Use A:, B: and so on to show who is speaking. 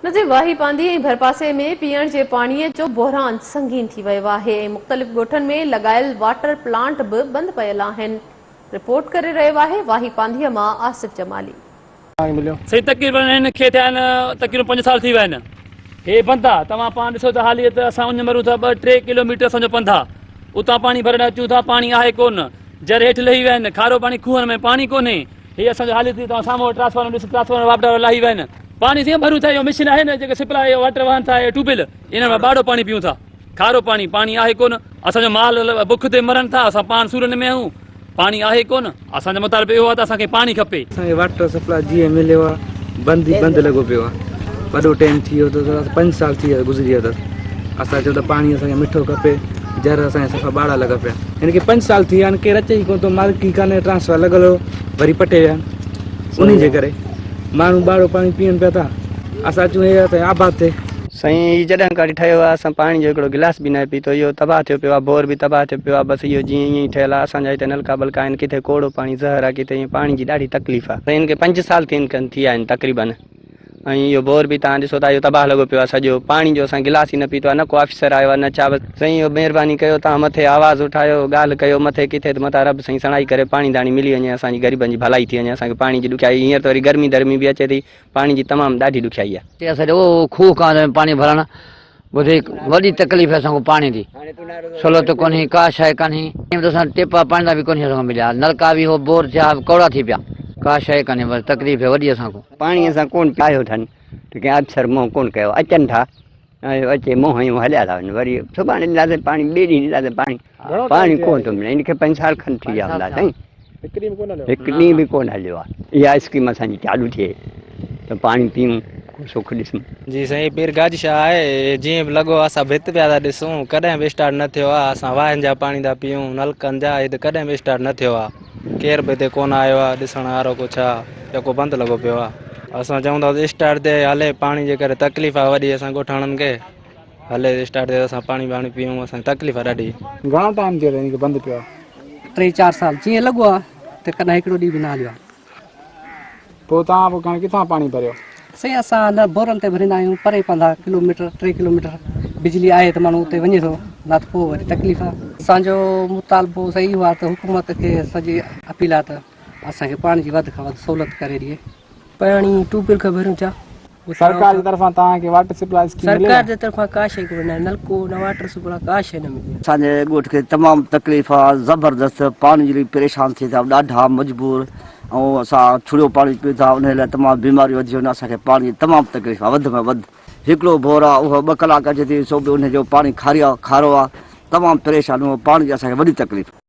A: نظير واهي پانڌي ۽ ڀرپاسي ۾ پيئڻ جي پاڻي جو بحران سنگين ٿي ويو آهي ۽ مختلف ڳوٺن ۾ لڳايل واٽر پلانٽ به بند پيل آهن. رپورٽ ڪري رهيو آهي واهي پانڌي مان آصف جمالي.
B: سائين تقريبن هن کي ٿيا آهن تقريبن 5 سال ٿي ويا آهن هي بند آ توهان پاڻ ڏسو ته حالي ته اسان اڃ مرون ٿا 2 3 ڪلوميٽر اسان جو پنڌ آ اتان پاڻي ڀرڻ اچون ٿا پاڻي آهي ڪون جر هيٺ لهي ويا آهن کارو پاڻي کوهن ۾ پاڻي ڪونهي هي اسان جو حالي ٿي توهان سامهون ٽرانسفارمر ڏسو ٽرانسفارمر واپڊا وارا لاهي ويا آهن پاڻي سائين ڀريون ٿا اهو مشين آهي نه جيڪي سپلاء واٽر وهن ٿا اهي ٽيوب ويل انهن مان ٻاڙو پاڻي پيون ٿا کارو پاڻي پاڻي آهي ڪونه اسان جو مال بک تي مرن ٿا اسان پاڻ سورن ۾ آهيون پاڻي آهي ڪونه اسان جو مطالبو اهو آهي ته اسان کي پاڻي کپي.
C: اسان کي واٽر سپلاء جيئن مليو آهي بند ئي بند لڳو پيو آهي وڏو ٽائيم ٿي ويو اٿس 5 سال ٿي ويا گذري ويا اٿس اسان چيو ته پاڻي اسان کي مٺو کپي جر اسان جا صفا ٻاڙا لڳا پيا هن کي 5 سال ٿي ويا آهن ڪير اچي ئي ڪونه ٿو مالڪ ئي ڪانهي ٽرانسفر لڳل هو وري پٽي ويا آهن انهي جي ڪري ماڻهو ٻاڙو پاڻي پيئن پيا ٿا اسان اچون هي اسان آباد ٿئي.
D: سائين هي جڏهن کان وٺي ٺهيو آهي اسان پاڻي جو هڪڙو گلاس به ناهي پيتو اهو تباهه ٿيو پيو آهي بور به تباهه ٿيو پيو آهي بس اهو جيئن ائين ئي ٺهيل آهي اسان جا هتي نلڪا ٻلڪا آهن ڪٿي ڪوڙو پاڻي زهر آهي ڪٿي ائين پاڻي جي ڏاڍي تڪليف آهي. سائين هن کي 5 سال ٿين کن ٿي ويا آهن تقريبن ۽ اهو بور به توهان ڏسو ٿا اهو تباهه لڳو پيو آهي سڄو پاڻي جو اسان گلاس ئي نه پيتو آهي نه ڪو آفيسر آيو آهي نه ڇا بس سائين اهو مهرباني ڪيو توهان مٿي آواز اٺايو ڳالهه ڪيو مٿي ڪٿي ته متان رب سائين سڻائي ڪري پاڻي داڻي ملي وڃي اسان جي غريبن جي ڀلائي ٿي وڃي اسان کي پاڻي جي ڏکيائي هينئر ته وري گرمي درمي به اچي ٿي پاڻي جي تمام ڏاڍي ڏکيائي آهي.
E: هتي اسان جو کوهه ڪانه پاڻي ڀرڻ وڌيڪ وڏي تڪليف آهي اسان کي پاڻي جي سهولت ڪونهي ڪا شيء ڪانهي ته اسان ٽيپا پاڻي جا به ڪونهي اسان کي مليا نلڪا به هو بور ٿيا ڪوڙا ٿي پيا ڪا شيء ڪانهي بس تڪليف آهي وڏي اسان کي.
D: پاڻي اسان ڪونه پيايو اٿن ته ڪنهن آفيسر منهن ڪونه ڪيو اچن ٿا اچي منهن هنيون هليا ٿا وڃن وري سڀاڻي ڏينداسين پاڻي ٻئي ڏينهن ڏينداسين پاڻي پاڻي ڪونه ٿو ملي هن کي 5 سال کن ٿي ويا هوندا سائين هڪ ڏينهن به ڪونه هليو آهي اها اسڪيم اسان جي چالو ٿئي ته پاڻي پيئون ڪو سک ڏسون.
F: جي سائين پير گاج شاهه آهي جيئن به لڳو آهي اسان ڀت پيا ٿا ڏسون ڪڏهن به اسٽارٽ نه ٿيو آهي اسان واهن جا پاڻي ٿا پيئون نلڪن جا هي ته ڪڏهن به اسٽارٽ نه ٿيو آهي ڪير به هتي ڪونه آيو آهي ڏسڻ وارو ڪو ڇا يڪو بند لڳو پيو آهي اسان چئون ٿا ته اسٽارٽ ٿئي هلي پاڻي جي ڪري تڪليف آهي وڏي اسان ڳوٺاڻن کي هلي اسٽارٽ ٿئي ته اسان پاڻي ٻاڻي پيئون اسان کي تڪليف آهي ڏاڍي.
C: گهڻو ٽائيم ٿيو اٿئي هن کي بند پيو آهي؟
G: 3 4 سال جيئن لڳو آهي ته ڪڏهن هڪڙو ڏينهن به نه هليو آهي.
C: پوء توهان پوء کڻي ڪٿان پاڻي ڀريو؟
G: سائين اسان نه بورن تي ڀريندا آهيون پري پندا ڪلوميٽر 3 ڪلوميٽر بجلي آهي ته ماڻهو اتي وڃي ٿو نه ته پوء وري تڪليف آهي. اسان جو مطالبو سائين اهو آهي ته حڪومت کي اسان جي اپيل آهي ته اسان کي پاڻي جي وڌ کان وڌ سهولت ڪري ڏئي.
H: پاڻي ٽيوب ويل کان ڀريون ٿا.
C: سرڪار جي طرفان توهان کي واٽر سپلاء اسڪيم ملي؟
H: سرڪار جي طرفان ڪا شيء ڪونه، نه نلڪو نه واٽر سپلاء ڪا شيء نه ملي.
I: اسان جي ڳوٺ کي تمام تڪليف آ زبردست پاڻي جي لئي پريشان ٿي ٿا ڏاڍا مجبور ۽ اسان ڇڙيو پاڻي پيون ٿا انهي لاء تمام بيماريون وڌي ويون اسان کي پاڻي جي تمام تڪليف آ وڌ ۾ وڌ هڪڙو بور آ اهو 2 ڪلاڪ اچي ٿي سو به انهي جو پاڻي کاري آ کارو آ تمام پريشان پاڻي جي اسان کي وڏي تڪليف.